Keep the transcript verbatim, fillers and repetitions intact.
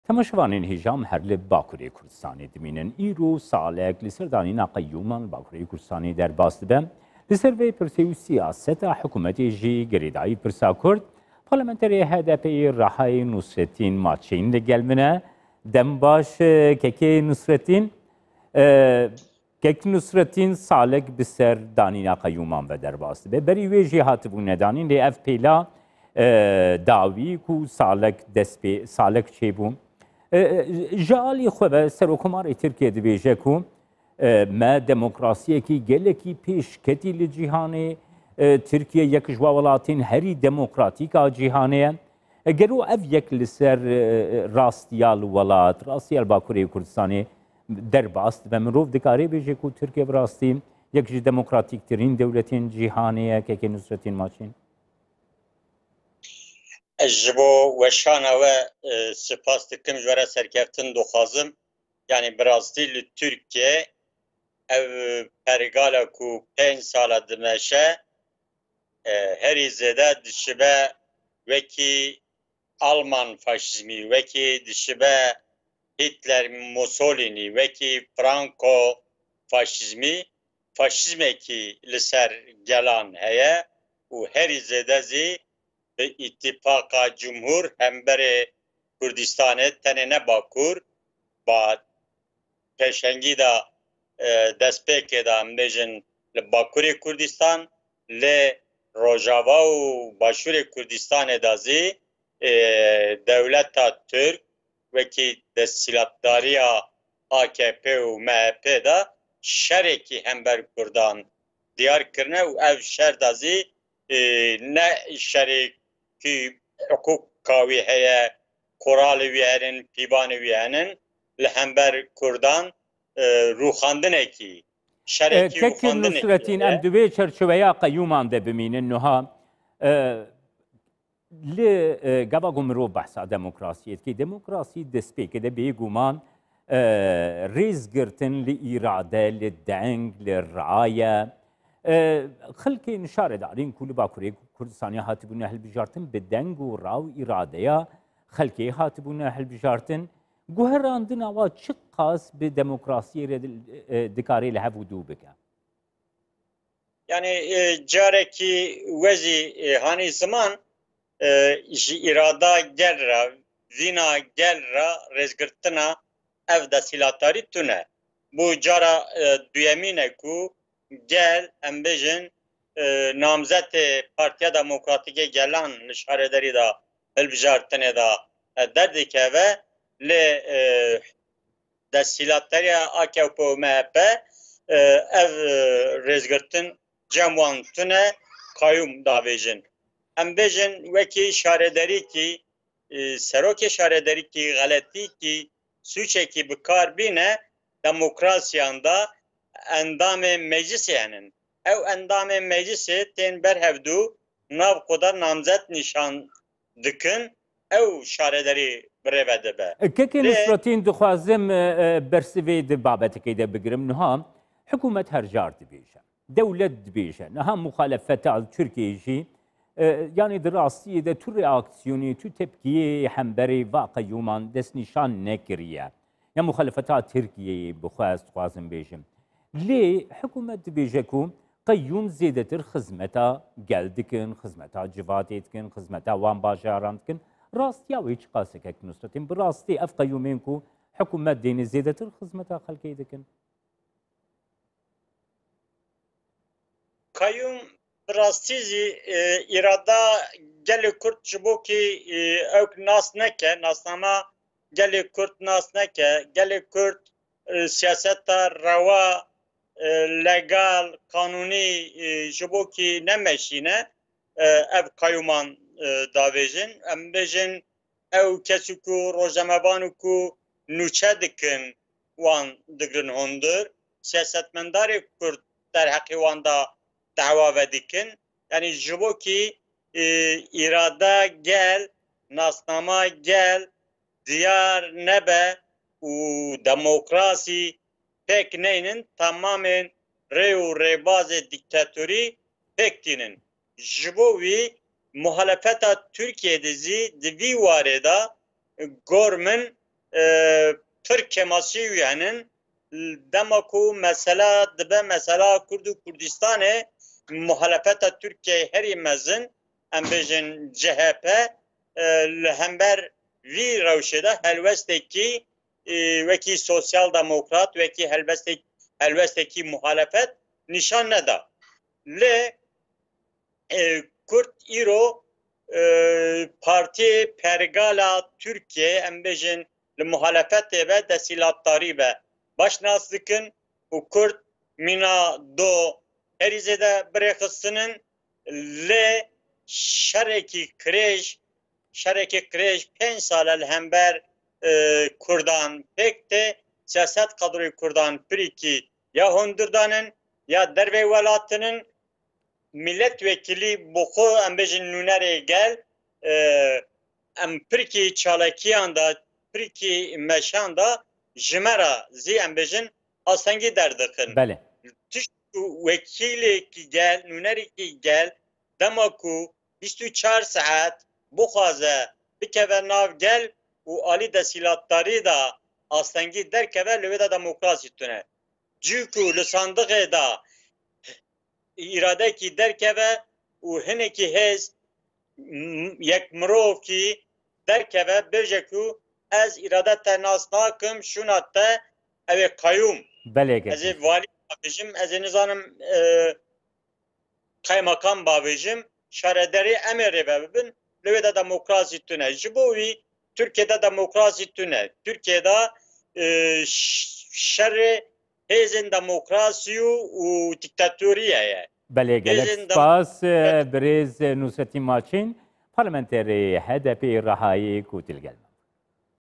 Temaşevanên hêja, em her li Bakurê Kurdistanê dimînin. Îro salek li ser danîna qeyûman li Bakurê Kurdistanê derbas dibe. Li ser vê pirsê û siyaseta hikûmetê jî girêdayî pirsa Kurd. Parlamenterê H D P'ê Rehayê Nusretîn Maçîn li gel min e. Dem baş, e, kekê Nusretîn. E, Kek Nusretîn salek bi ser danîna qeyûman ve derbas dibe. Berî wê jî hatibû nedanîn, lê ev pêla, e, dawî ku salek dest pê, salek çêbû. E, e, ji alî xwe ve Serokkomarê Tirkiye dibêje ku, e, me demokrasiyekî gelekî pêşketî li cîhanê, e, Tirkiye yek ji wa welatên herî demokratîk a cîhanê ye. E, gelo ev yek li ser, e, rastiya li welat, rastiya li Bakurê Kurdistanê derbas dibe? Mirov dikare bêje ku Tirkiye bi rastî yek ji demokratîktirîn dewletên cîhanê ye, kekê Nusretîn Maçîn? Ez ji bo weşana we, e, spas dikim, ji we re serkeftin dixwazim. Yanî bi rastî li Tirkiye ev pergala ku pênc sala dimeşe, e, herî zêde dişibe wekî Alman faşîzmî, wekî dişibe Hitler, Mussolini, wekî Franco faşîzmî, faşîzmekî li ser gelan heye û herî zêde zî bi îtîfaqa cumhur hemberê Kurdistanê, tenê ne Bakur, ba pêşengî de, e, destpêkê de, em bêjin li Bakurê Kurdistan, lê Rojava û Başûrê Kurdistanê de zî, e, dewleta Tirk wekî desthilatdariya A K P û M H P de şerekî hember Kurdan diyar kirine û ev şer de zî, e, ne şerekî hiqûqa wî heye, kuralê wî henin, pîvanê wî henin, li hember Kurdan, e, rûxandinekî, E, şerekî Kekê rûxandinekî Nusretîn, heye. Em di vê çerçeveya qeyûman de bimînin niha. E, li, e, gava ku mirov behsa demokrasiyê dike, demokrasî destpêkê de bêguman, e, rêzgirtin li îrade, li deng, li raye. E, xelkên şaredarên ku li Bakurê Kurdistanê hatibûne hilbijartin, bi deng û ra û îradeya xelkê hatibûne hilbijartin. Guherandina wa çiqas bi demokrasiyê re di-, e, dikare li hev û dû bike? Yanî, e, carekî we zî, e, hanî ziman, e, ji îrada gel re, vîna gel re rêzgirtina ev desthilatdarî tune. Bû cara, e, duyemîn e ku gel, em bêjin, e, namzetê Partiya Demokratîk a Gelan li şarederî de hilbijartinê de, e, derdikeve, lê, e, desthilatdariya A K P û M H P, e, ev, e, rêzgirtin cem wan tune, qayûm davêjin. Em bêjin wekî şarederîkî, e, serokê şarederîkî xeletîkî, sûçekî bi kar bîne, demokrasiyan de endamê meclisê henin. Ew endamê meclisê tên ber hevdû nav xwe de namzet nîşan dikin, ew şarederî bi rê ve dibe. Kekê Lê Nusretîn, dixwazim, e, e, bersivê di babetekê de bigirim. Niha hikûmet her car dibêje, dewlet dibêje. Niha muxalefeta Tirkiyeyê jî, e, yanî di rastiyê de tu reaksiyonê, tu tepkiyê hemberê va qeyûman destnîşan nekiriye. Ya muxalefeta Tirkiyeyê bi xwe ez dixwazim bêjim. Lê hikûmet dibêje ku qeyûm zêdetir xizmeta gel dikin, xizmeta civatê dikin, xizmeta wan bajaran dikin. Rastiya wê çiqas e, kek Nusretîn? Bi rastî ev qeyûmên ku hikûmet dêne zêdetir xizmeta xelkê dikin? Qayûm bi rastî zî, e, îrada gelê Kurd ji bo kî, e, ew nas neke, nasnama gelê Kurd nas neke, gelê Kurd, e, siyaseta rewa, e, legal, qanûnî, e, ji bo kî nemeşîne, e, ev qayûman, e, davêjin. Em bêjin, ew kes û ku rojnamevan û ku nûçe dikin, wan digirin hundir, siyasetmendarê Kurd derheqê wan de dawa vedikin. Yanî ji bo kî, e, îrada gel, nasnama gel diyar nebe û demokrasî pêk neynin, temamên rê û rêbazê dîktatorî pêk tînin. Ji bo wî muhalefeta Tirkiyê de zî di vî warê de gor min e, pir kêmasî wî henin. Dema ku mesela dibe mesela Kurd û Kurdistanê, muhalefeta Tirkiyeyê herî mezin, em bêjin C H P, e, li hember vî rewşê de helwestekî, e, wekî sosyal demokrat, wekî helbestek-, helwestekî muhalefet nîşan neda. Lê, e, Kurd îro, e, partiyê pergala Tirkiyeyê, em bêjin, li muhalefetê be, desthilatdarî be, baş nas dikin û Kurd mîna do herî zêde bi rê xistinin, lê şerekî kirêj, şerekî kirêj pênc sal e li hember, e, Kurdan pêk tê, siyaset kadroyê Kurdan pirîkî ya hundir danin, ya dervê welatinin, milletvekilî bo xwe, em bêjin, nûnerê gel, e, em pirkî çalekiyan de, pirkî meşan de ji me re zî, em bêjin, astengî derdixin. Belê. Tişt ku wekîlekî gel, nûnerekî gel, dema ku bîst û çar saet bixwaze bikeve nav gel û alî desthilatdarî de astengî derkeve, li wê de demokrasî tune. Cî ku li sandixê de îradekî derkeve û hinekî hêz, m-, yek mirovkî derkeve, bêje ku ez îrade te nas nakim, şûna te ew ê qayûm. Belê, ez ê valî bavêjim, ez ê nizanim, e, kaymakam bavêjim, şaredarê em ê rêve bibin, li wê de demokrasî tune. Ji bo wî Tirkiyê de demokrasî tune. Tirkiyê de, e, ş-, şerê hêzên demokrasî û, û dîktatorî ye. Belê, gelek spas, e, birêz Nusretîn Maçîn, parlamenterê H D P Rehayê ku tu li gel me.